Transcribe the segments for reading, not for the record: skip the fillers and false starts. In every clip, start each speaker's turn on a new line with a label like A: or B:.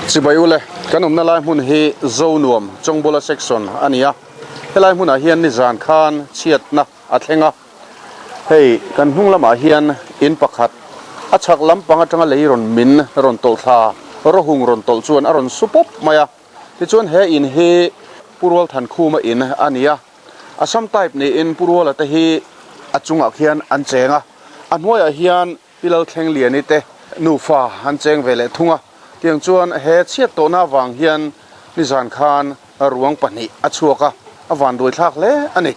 A: Chibai ule, kan awmna lai hmun hi Zonuam Chawngbawla section a ni a, helai hmunah hian nizan khan chhiatna a thleng a, hei kan hnung lamah hian in pakhat a chhak lampang atanga lei rawn min rawn tawlh thla rawhung rawn tawlh chuan a rawn su pawp mai a, tichuan he in hi Pu Rualthankhuma in a ni a. Assam type niin Pu Ruala te hi a chungah khian an cheng a, a hnuaiah hian Pi Lalthlengliani te nufa an cheng ve leh thung a. Tiang chuan he chhiat tawhna avang hian nizan khan ruang pahnih a chhuak a, a vanduai thlak hle a ni.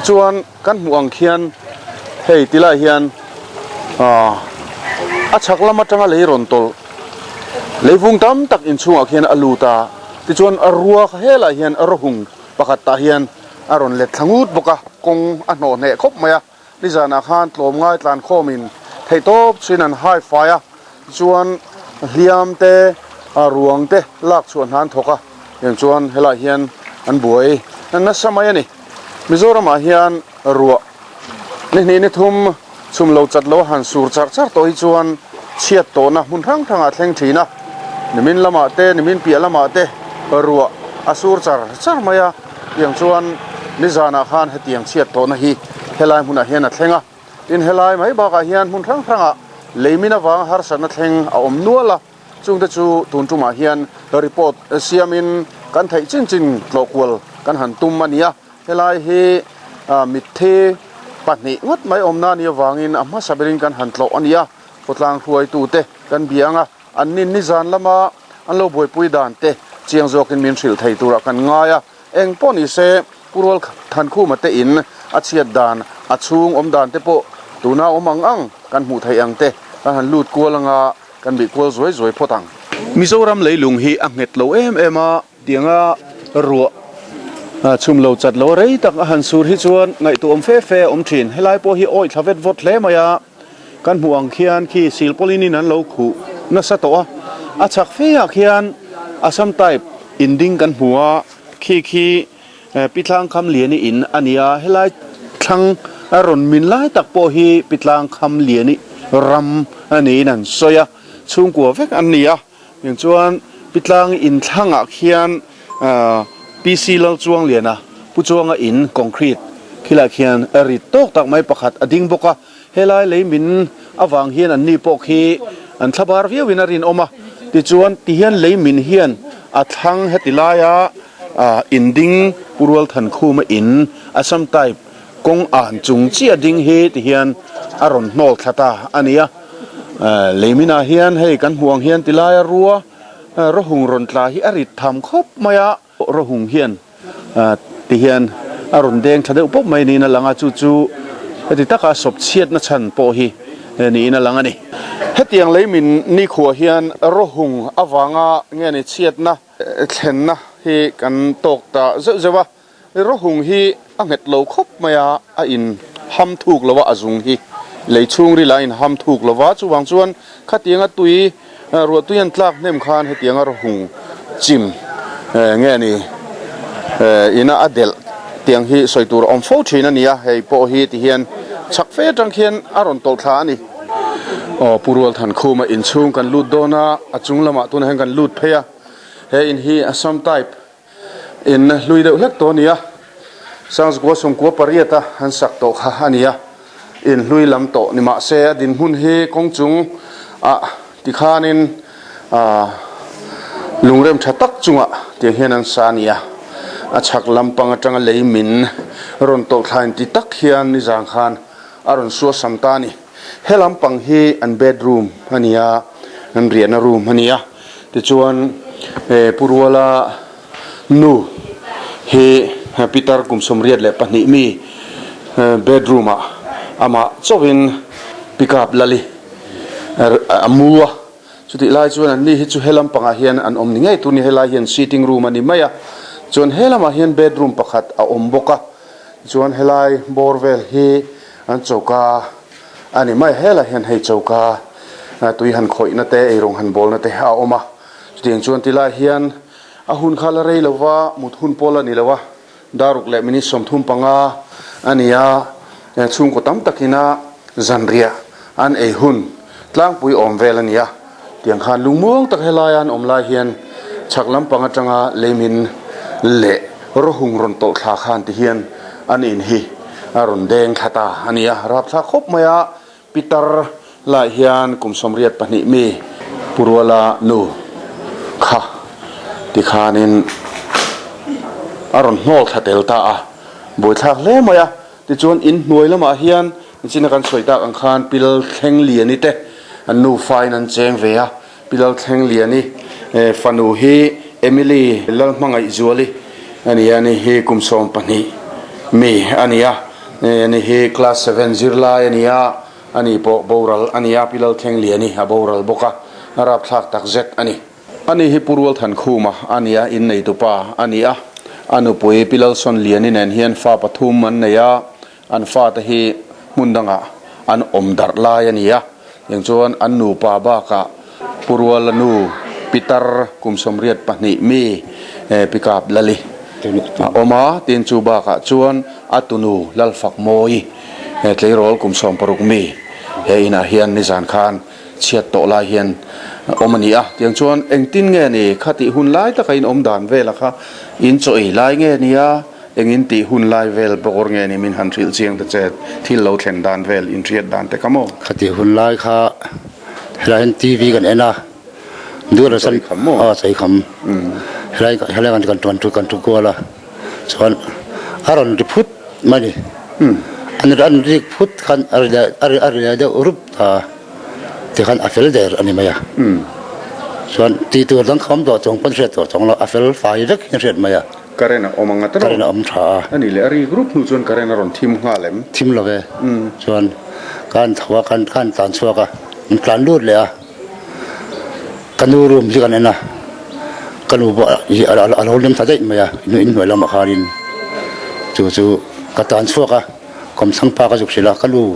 A: Chuan kan hmuh ang khian hei ti lai hian a chhak lam atanga lei rawn tawlh leivung tam tak inchhungah khian a lut a, tichuan rua helaiah hian rawhung Pakhat tah hian a rawn let thla ngut bawk a, kawng a hnawh hneh khawp mai a. Nizanah khan tlawmngai tlankhawmin theihtawp chuin an hai fai a, tichuan hliam te, ruang te lak chhuah hna an thawk a, tiang chuan helaiah hian an buai nasa mai a ni. Mizoramah hian ruah ni hnih ni thum Chhum lo chat lo a han sur char char tawh hi chuan chhiat tawhna hmun hrang hrangah a thleng thin a, nimin lamah te, nimin piah lamah te ruah a sur char char mai a, tiang chuan nizanah khan hetiang chhiat tawhna hi helai hmunah hian a thleng a, tin helai mai bakah hian hmun hrang hrangah leimin avanga harsatna thleng a awm nual a, chungte chu tun tumah hian report siamin kan theih chin chin tlawh kual kan han tum a ni a. Helai hi mitthi pahnih ngawt mai awmna a nih avangin a hmasa berin kan han tlawh a ni a, khawtlang hruaitute kan bia ang a, an nin nizan lama an lo buaipui dan te chiang zawkin min hrilh thei turah kan ngai a, eng pawh ni se Pu Rual Thankhuma te in a chhiat dan, a chhung awm dan te pawh tuna awm ang ang kan hmuh theih ang te kan han lut kual anga kan bih kual zuai zuai phawt ang. Mizoram leilung hi a nghet lo em em a. Tianga ruah chhum lo chat lo rei tak a han sur hi chuan ngaihtuah awm fe fe a awm thin. Helai pawh hi awi thla vet vawt hle mai a, kan hmuh ang khian khi silpawlin in an lo khuh nasa tawh a, a chhak fe ah khian Assam type in ding kan hmu a, khi khi Pitlang Khamliani in a ni a, helai thlang a rawn min lai tak pawh hi Pitlang Khamliani ram a niin an sawi a, chhungkua vek an ni a. Tiang chuan Pitlang in thlangah khian PC Lalchuangliana Pu Chuanga in concrete khilaiah khian a rit tawk tak mai pakhat a ding bawk a, helai lei min avang hian an ni pawh khi an thla bar viauin a rinawm a, tichuan tihian lei min hian a thlang heti laia in ding Pu Rualthankhuma in Assam type Kawng an chung chiah ding hi ti hian a rawn hnawl thla ta a ni a, leiminah hian hei kan hmuh ang hian tilaia rua rawhung rawn tla hi a rit tham khawp mai a, rawhung hian ti hian a rawn deng tha deuh pawp mai niin a lang a, chu chu heti taka sawp chhiatna chhan pawh hi niin a lang a ni. Hetiang leimin nikhua hian rawhung avanga nge ni chhiatna thlenna hi kan tawk ta zeuh zeuh a. Rawhung hi a nghet lo khawp mai a, a in ham thuk lo a, a zung hi lei chhungril a in ham thuk lo va, chuvang chuan khatianga tui ruah tui an tlak hnem khan hetianga rawhung chim nge ni ina a delh tiang hi sawi tur a awm fo thin a ni a, hei pawh hi ti hian chhak fe atang khian a rawn tawlh thla a ni. Aw Pu Rualthankhuma inchhung kan lut dawn a, a chung lamah tunah hian kan lut phei a, he in hi Assam type In hlui deuh hlek tawh a ni a, Sangzukua sawmkua pariat a an sak tawh kha a ni a, in hlui lam tawh ni mah se a dinhmun hi kawng chung ah tikhanin ah lungrem tha tak chungah tiang hian an sa a ni a, a chhak lampang atanga lei min rawn tawlh thla in ti tak hian nizan khan a rawn suasam ta a ni. He lampang hi an bedroom a ni a, an riahna room a ni a. Tichuan he Pu Ruala nu hi Peter kum 32 mi bedroom ah amah chauhin pick up lali a mu a, chutih lai chuan an ni hi chu he lampangah hian an awm ni ngei tur ni, helai hian sitting room a ni mai a, chuan he lamah hian bedroom pakhat a awm bawk a, tichuan helai bawr vel hi an choka A ni mai, helai hian hei choka tui han khawihna te, eirawng han bawlna te a awm a. Chutiang chuan tilai hian a hun kha la rei lo va, mut hun pawl a ni lo a, daruk leh minute 35 a ni a, chhungkaw tam takina zanriah an ei hun tlangpui awm vel a ni a. Tiang khan lungmuang tak helaia an awm lai hian Chhak lampang atanga leimin leh rawhung rawn tawlh thla khan ti hian an in hi a rawn deng thla ta a ni a, rapthlak khawp mai a. Pitar lai hian kum 82 mi Pu Ruala nu kha tikhanin a rawn hnawl thla tel ta a, buaithlak hle mai a. Tichuan in hnuai lamah hian nichina kan sawi tak ang khan Pi Lalthlengliani te an nufain an cheng ve a, Pi Lalthlengliani fanu hi Emily Lalhmangaihzuali a ni a, ani hi kum 12 mi a ni a, ani hi class seven zirlai a ni a, ani pawh boral a ni a, Pi Lalthlengliani a boral bawk a, a rapthlak takzet a ni. Ani hi Pu Rualthankhuma a ni a, inneitupa a ni a. A nupui Pi Lalsawnliani nen hian fa pathum an nei a, an fate hi hmun dangah an awm darh lai a ni a. Eng chuan an nupa bakah Pu Ruala nu Pitar kum 82 mi Pikap Lali a awm a, tin chu bakah chuan a tunu Lalfakmawi tleirawl kum 60 mi he inah hian nizan khan Chhiat tawh lai hian awm a ni a, tiang chuan engtin nge ni khatih hun lai taka in awm dan vela kha in chaw ei lai nge ni a, eng in tih hun lai vel bawr nge ni min han hrilh chiang ta che, thil lo thlen dan vel in hriat dan te kha maw?
B: Khatih hun lai kha helai hian TV kan en a, Doordarshan aw chaw ei kham helai helai kan kan kan thu kual a, chuan a rawn ri phut mai a ni, an an rik phut khan a ri leh a ri leh deuh rup ta. Tikhan a fel der a ni mai a. Chuan tih tur dang kha awm tawh chuang pawn hriat tawh chuang lo, a fel fai vek hian hriat mai a.
A: Current a awm ang a tawh.
B: Current a awm tha a.
A: A nih leh a ri group hnu chuan current a rawn thim nghal em?
B: Thim lo ve. Chuan ka han tho a, ka han tlan chhuak a, min tlan lut leh a. Ka nu room hi kan en a, ka nu pawh hi a lo lem thla daih mai a, inhnuai lamah khanin chu chu ka tlan chhuak a. Kawmchhang pa ka zuk hrilh a, ka nu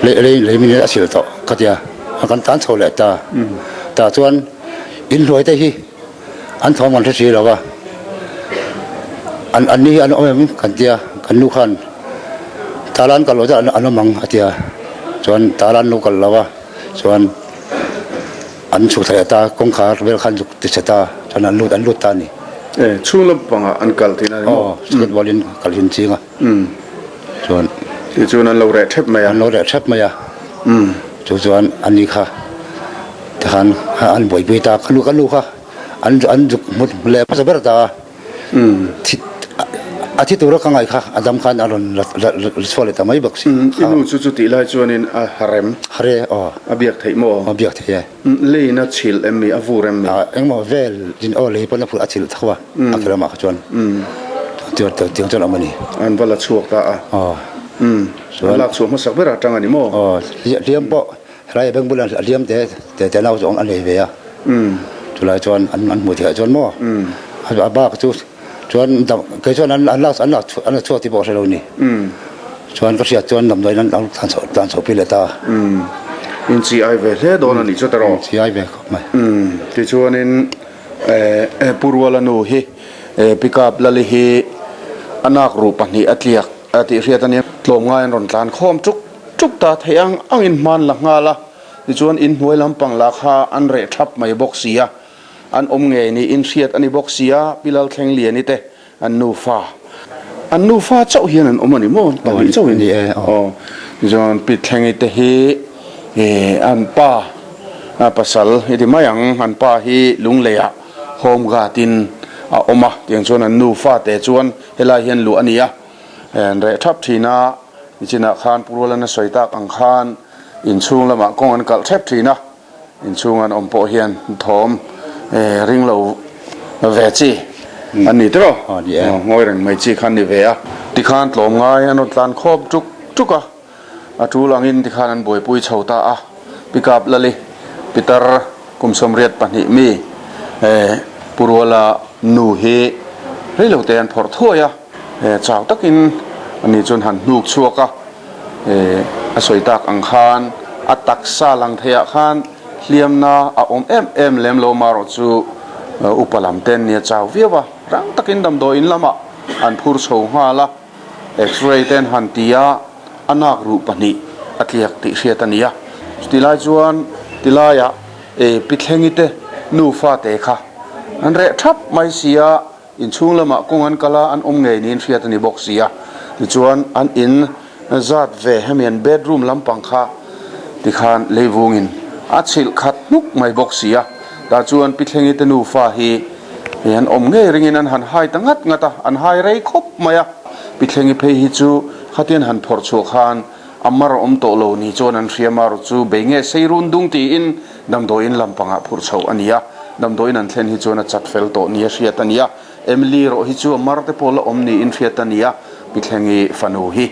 B: lei lei lei min a sil tawh ka tia, a kan tan chho leh ta. Tah chuan inhnuai te hi an thawm an hre si lo va, an an ni hi an awm em kan tia, kan nu khan tala an kal loh chuan an awm ang a tia, chuan tala an lo kal lo va, chuan an chhuk thla leh ta, kawngkhar vel khan zuk ti chhe ta, chuan an lut an lut ta a ni.
A: E, chhung lampangah an kal tihna a ni maw?
B: Aw, skateboard in kal hin ching a. Chuan.
A: Tichuan an lo reh thep mai a.
B: An lo reh thep mai a. Chu chuan ani kha tikhan an buaipui ta, ka nu ka nu kha an an zuk hmu leh hmasa ber ta a. Thi a thi tura ka ngaih kha a dam khan a rawn la la la chhuak leh ta mai bawk si.
A: I nu chu chutih lai chuanin a harem.
B: Hare aw.
A: A biak theih maw?
B: A biak theih e.
A: Leiin a chhilh em mi? A vur em mi?
B: Engmaw vel in aw lei pawn a phurh a chhilh tho a, a kher lamah kha chuan tiang chuan a awm a ni.
A: An va la chhuak ta a.
B: Aw.
A: An lak chhuah hmasak berah atang a ni maw?
B: Aw, hliam pawh helai beng bulah hliam te te te nau chu a nei ve a. Chulai chuan an hmuh theih ah chuan maw? A bak chu chuan kei chuan an lak an lak an la chhuak tih pawh ka hre lo a ni. Chuan ka hriat chuan damdawiin an lo tlan chho tlan chho pi leh ta.
A: In chi ai ve hle dawn a nih chu tawh.
B: Chi ai ve khawp mai.
A: Tichuanin Pu Ruala nu hi pickup Lali hi a nak ruh pahnih a tliak a tih hriat a nia. Tlawmngai an rawn tlan khawm chuk chuk ta theih ang angin hman la nghal a. Tichuan inhnuai lampang lah kha an reh thap mai bawk si a. An awm ngei niin hriat a ni bawk si a, Pi Lalthlengliani te an nufa. An nufa chauh hian an awm a ni maw? Pahnih chauh in. Aw. Tichuan Pi Thlengi te hi an pa pasal i ti mai ang, an pa hi Lungleiah home guard in a awm a, tiang chuan an nufa te chuan helai hian luh a ni a, an reh thap thin a, nichinah khan Pu Rualana sawi tak ang khan inchhung lamah kawng an kalh thep thin a. Inchhung an awm pawh hian thawm ring lo ve chi an ni tiraw? Ngawi reng mai chi kha an ni ve a. Tikhan tlawm ngai an rawn tlan khawp tuk tuk a, a tul angin tikhan an buaipui chho ta a. Pickup Lali Pitar kum 82 mi Pu Ruala nu hi reilote an phawrh thuai a, chau takin ani chuan han hnuk chhuak a. A sawi tak ang khan a taksa lang theiah khan hliamna a awm em em lem lo marawh chu upa lam ten nia chau viau a, rang takin damdawiin lamah an phur chho nghal a, x-ray ten han ti a, a nak ruh pahnih a tliak tih hriat a ni a. Chutih lai chuan tilaiah Pi Thlengi te nufa te kha. An reh thap mai si a, inchhung lamah kawng an kal a, an awm ngei niin hriat a ni bawk si a. Tichuan an in zat ve hemi an bedroom lampang kha tikhan leivungin a chhilh khat hnuk mai bawk si a. Tah chuan Pi Thlengi te nufa hi an awm ngei ringin an han hai ta ngat ngat a, an hai rei khawp mai a. Pi Thlengi phei hi chu khatian han phawrh chhuah khan A mar awm tawh lo ni chuan an hria mar chu bei nge sei run dung tiin damdawiin lampangah phurh chhoh a ni a. Damdawiin an thlen hi chuan a chat fel tawh nia hriat a ni a. Emily erawh hi chu a mar te pawh la awm niin hriat a ni a. Pi Thlengi fanu hi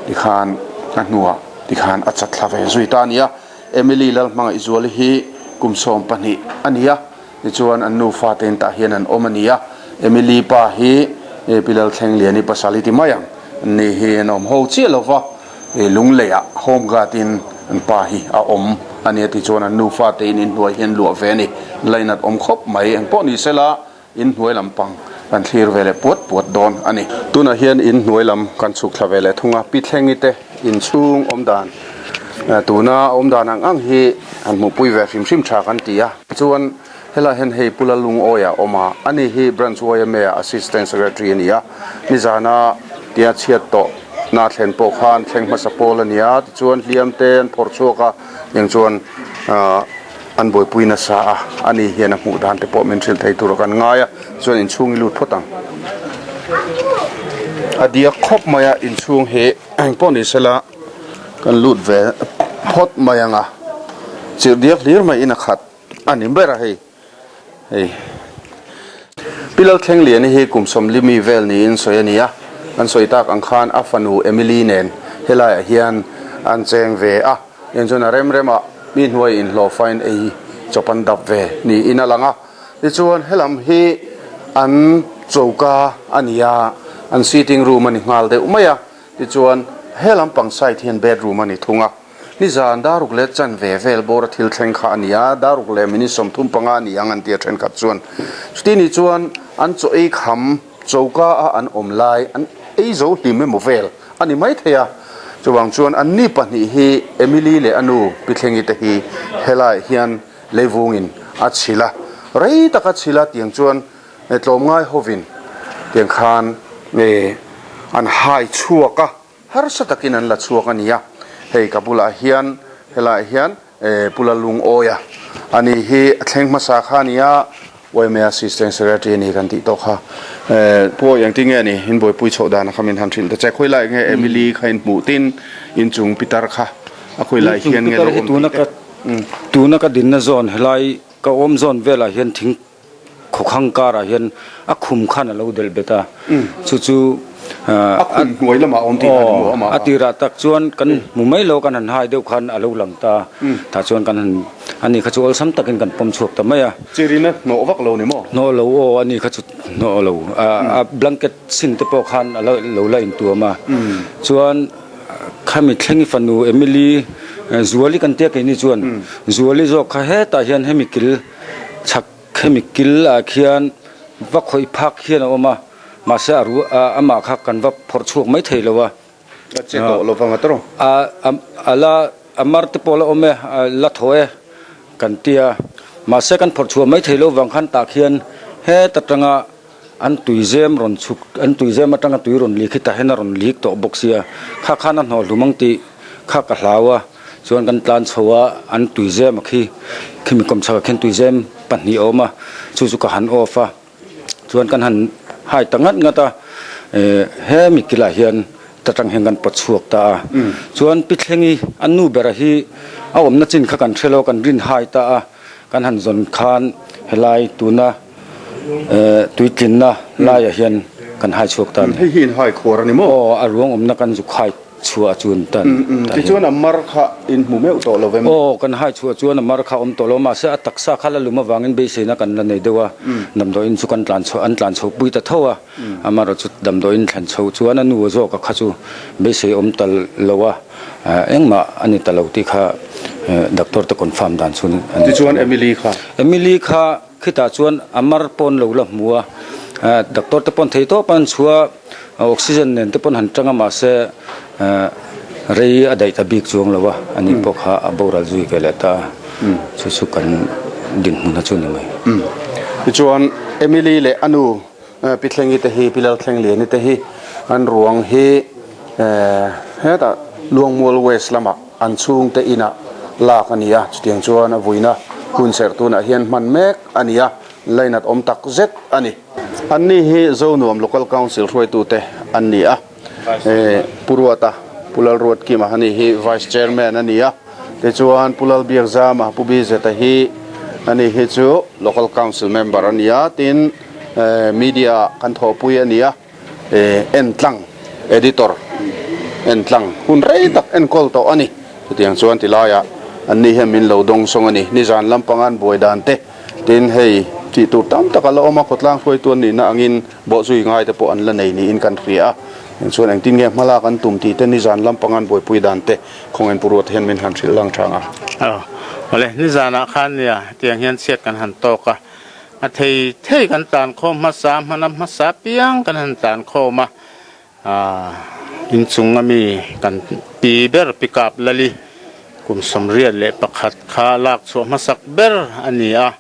A: tikhan a hnuah tikhan a chat thla ve zui ta a ni a. Emily Lalhmangaihzuali hi kum 12 a ni a. Tichuan an nufa te in tah hian an awm a ni a, Emily pa hi Pi Lalthlengliani pasal i ti mai ang, ni hi an awm ho chiah lo va, Lungleiah home guard in an pa hi a awm a nia tichuan an nufa te in inhnuai hi an luah ve a ni, lainat awm khawp mai, engpawh ni sela inhnuai lampang kan thlir ve leh puat puat dawn a ni. Tunah hian inhnuai lam kan chhuk thla ve leh thung a, Pi Thlengi te inchhung awm dan tuna awm dan ang ang hi han hmuhpui ve hrim hrim tha kan ti a. Chuan helaiah hian hei Pu Lalungawi a awm a, ani hi Branch YMA ah Assistant Secretary a ni a, nizana tia chhiat tawh na thlen pawh khan thleng hmasa pawl a ni a, tichuan hliam te an phawrh chhuak a, tiang chuan an buaipui nasa a, ani hian a hmuh dan te pawh min hrilh thei tur a kan ngai a, chuan inchhung i lut phawt ang. A diak khawp mai a inchhung hi engpawh ni sela. Kan lut ve phawt mai ang a, chirh diak hlir mai in a khat a ni ber a hei hei. Pi Lalthlengliani hi kum 40 mi vel niin sawi a ni a, an sawi tak ang khan a fanu Emily nen helaiah hian an cheng ve a, eng chuan a rem remah mi hnuai inhlawhfain ei chawp an dap ve niin a lang a, tichuan helam hi an choka a ni a, an sitting room a ni nghal deuh mai a. Tichuan, he lampang side hian bedroom a ni thung a, nizan daruk leh chanve vel bawra thil thleng kha a ni a, daruk leh minute 35 a ni ang an ti a thenkhat chuan. Chuti ni chuan an chaw ei kham choka a an awm lai an ei zo hlim emaw vel a ni maithei a, chuvang chuan anni pahnih hi Emily leh a nu Pi Thlengi te hi helaiah hian leivungin a chhilh a, rei tak a chhilh a tiang chuan Tlawmngai hovin tiang khan an hai chhuak a, harsa takin an la chhuak a ni a. Hei ka bulah hian helaiah hian Pu Lalungawi a, ani hi a thleng hmasa kha a ni a, YMA Assistant Secretary a ni kan tih tawh kha. Pu Awi engtin nge ni in buaipui chhoh dan a kha min han hrilh ta che. Khawilai nge Emily kha in hmuh tin inchung pitar kha a khawilai hian nge lo awm tih te.
C: Tuna ka dinna zawn helai ka awm zawn velah hian thing Khawkhang karah hian a khum khan a lo delh bet a, chu chu
A: A khum hnuai lamah a awm tih khan i hmu a
C: a tirah tak chuan kan hmu mai lo, kan han hai deuh khan a lo lang ta, tah chuan kan han ani kha chu awlsam takin kan pawm chhuak ta mai a.
A: Chirina hnawh vak lo ni maw?
C: Hnawh lo aw, ani kha chu hnawh lo, a blanket sin te pawh khan a lo la intuam a, chuan khami thlengi fanu Emily Zuali kan tia keini chuan Zuali zawk kha hetah hian hemi kil Chhak hemi kil ah khian va khawih phak hian a awm a, mahse a ru a amah kha kan va phawrh chhuak mai thei lo a.
A: A che tawh lo vang a tawrh.
C: A a la a mar te pawh la awm e, a la thaw e kan ti a, mahse kan phawrh chhuah mai thei lo vang khan tah khian heta tanga an tuizem rawn chhuk an tuizem atanga tui rawn lik hi tah hian a rawn lik tawh bawk sia, kha khan a hnawh hlum ang tih kha ka hlau a. Chuan kan tlan chho a, an tuizem a khi, khimi kawm chhakah khian tuizem pahnih a awm a, chu chu ka han off a, chuan kan han hai ta ngat ngat a, eh hemi kilah hian ta tang hian kan pawt chhuak ta a, chuan Pi Thlengi a nu bera hi a awmna chin kha kan hre lo, kan rin hai ta a, kan han zawn khan helai tuna eh tuitlinna laiah hian kan hai chhuak ta a ni.
A: Hei hi in hai khuar a ni maw?
C: Aw, a ruang awmna kan zuk hai. Chhuah chuan tan
A: ta hian. Tichuan a mar kha in hmu meuh tawh lo vem?
C: Aw, kan hai chhuah chuan a mar kha awm tawh lo mahse a taksa kha la lum avangin beiseina kan la nei deuh a, damdawiin chu kan tlan chhuah an tlan chho pui ta tho a, amaherawh chu damdawiin thlen chho chuan a nu zawka kha chu beisei awm ta lo a, engmah a ni ta lo tih kha doctor te confirm dan chu a ni.
A: Tichuan Emily kha?
C: Emily kha khitah chuan a mar pawn lo la hmu a, doctor te pawn thei tawp an chhuah a. Oxygen nen te pawn han tang a mahse rei a daih ta bik chuang lo a, ani pawh kha a boral zui ve leh ta a, chu chu kan dinhmun a chu ni mai.
A: Tichuan Emily leh a nu Pi Thlengi te hi, Pi Lalthlengliani te hi an ruang hi hetah Luangmual West lamah an chhungte inah lak a ni a, chutiang chuan a vuina hun serh tunah hian hman mek a ni a, lainat awm tak zet a ni. Anni hi Zonuam Local Council hruaitute an ni a, Pu Ruata, Pu Lalruatkima a ni hi Vice Chairman a ni a, tichuan Pu Lalbiakzama, Pu Bizeta hi a ni hi chu Local Council Member a ni a, tin Media kan thawhpui a ni a, Entlang Editor Entlang hun rei tak enkawl tawh a ni. Chutiang chuan ti laiah anni hian min lo dawng sawng a ni. Nizan lampanga an buai dan te tin hei tih tur tam tak a la awm a, khawtlang hruaitu an nihna angin bawhzui ngai te pawh an la nei niin kan hria a. Eng chuan engtin nge hmalak an tum tih te nizan lampanga an buaipui dan te khawngain Pu Ruata hian min han hrilh lang thang a.
D: Aw awle, nizanah khan nia hetiang hian chhiat kan han tawk a. A thei thei kan tlan khawm hmasa, hmana hmasa piang kan han tlan khawm a, aah inchung a mi kan pi ber pick up lali kum 21 kha lak chhuah hmasak ber a ni a,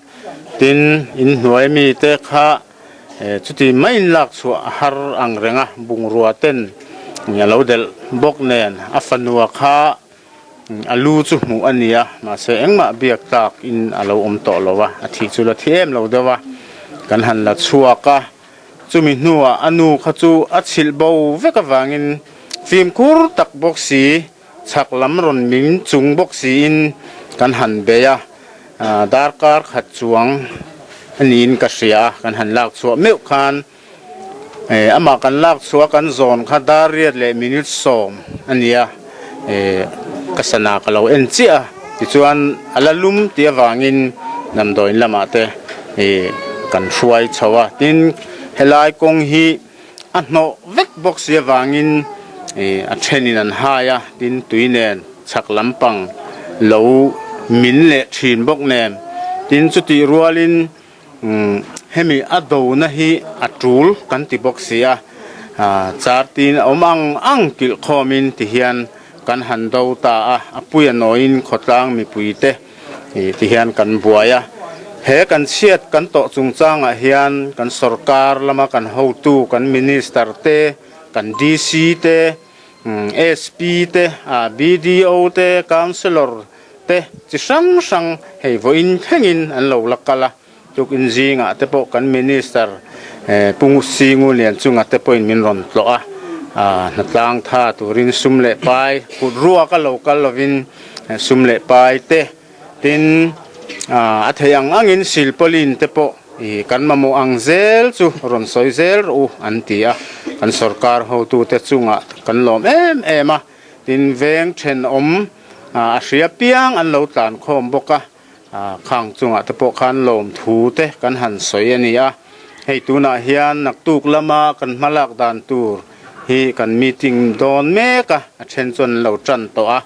D: tin inhnuai mi te kha chuti maiin lak chhuah a har ang reng a, bungrua ten a lo delh bawk nen a fanua kha A lu chu hmuh a ni a, mahse engmah biak tlak in a lo awm tawh lo a, a thih chu la thi em lo deuh a, kan han la chhuak a, chumi hnuah a nu kha chu a chhilh bo vek avangin fimkhur tak bawk si, chhak lam rawn min chung bawk siin kan han bei a, darkar khat chuang a niin ka hria a, kan han lak chhuah meuh khan. Amah kan lak chhuah kan zawn kha dar riat leh minute sawm a ni a, ka sana ka lo en chiah a, tichuan a la lum tih avangin damdawiin lamah te kan hruai chho a, tin helai kawng hi a hnawh vek bawk si avangin a thenin an hai a, tin tui nen chhak lampang lo min leh thin bawk nen, tin chutih rualin Hemi a dona hi a tul kan ti bawk si a, char tin a awm ang ang kilh khawmin ti hian kan han do ta a, a pui a nawiin khawtlang mipui te ti hian kan buai a. He kan chhiat kan tawh chungchangah hian kan sorkar lama kan hotu, kan minister te, kan DC te, SP te, BDO te, councillor te chi hrang hrang hei vawiin thlengin an lo la kal a, tukin zingah te pawh kan Minister Pu Singu Lianchunga te pawhin min rawn tlawh a, hnatlang tha turin sum leh pai kut ruak a lo kal lovin sum leh pai te tin a theih ang angin silpawlin te pawh kan mamawh ang zel chu rawn sawi zel rawh u an ti a, kan sorkar hotute chungah kan lawm em em a. Tin, veng thenawm a hria piang an lo tlan khawm bawk a, khang chungah te pawh khan lawmthu te kan han sawi a ni a. Hei tunah hian naktuk lama kan hmalak dan tur hi kan meeting dawn mek a, a then chuan an lo tan tawh a,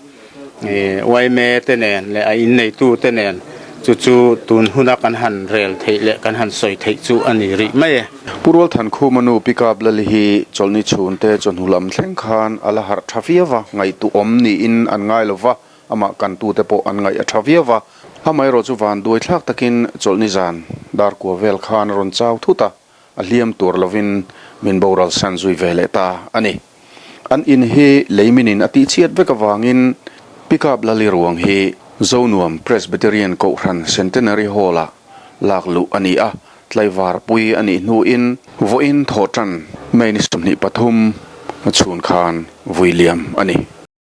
D: yma te nen leh a inneitu te nen chu chu tun huna kan han rel theih leh kan han sawi theih chu a ni rih mai e.
A: Pu Rualthankhuma nu Pick-up Lali hi chawlhni chhungte chawhnu lam thleng khan a la harh tha viau va, ngaihtuahawm niin an ngai lo va, amah kantute pawh an ngaih a tha viau va. Amaherawh chu van duai thlak takin chawlhni zan dar kua vel khan a rawn chau thut a, a hliam tur lovin min boral san zui ve leh ta a ni. An in hi leiminin a tihchhiat vek avangin Pick-up Lali ruang hi Zonuam Presbyterian Kohhran Centenary Hall-ah lak luh a ni a, tlaivar pui a nih hnuin vawiin thawhtan May ni 23 chhun khan vui liam a ni.